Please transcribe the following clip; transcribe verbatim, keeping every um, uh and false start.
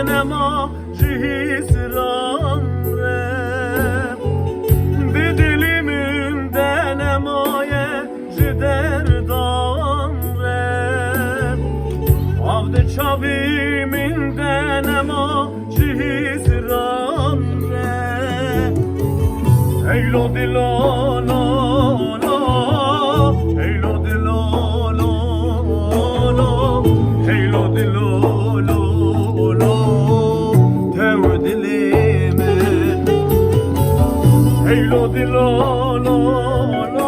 nema ji hîsran re. Di dilê min de nemaye ji derdan re. Av di çavê min de nema ji hîsran re. Heylo dilo lo lo, heylo dilo lo lo, heylo dilo lo lo, tew dilê min. Heylo dilo lo lo,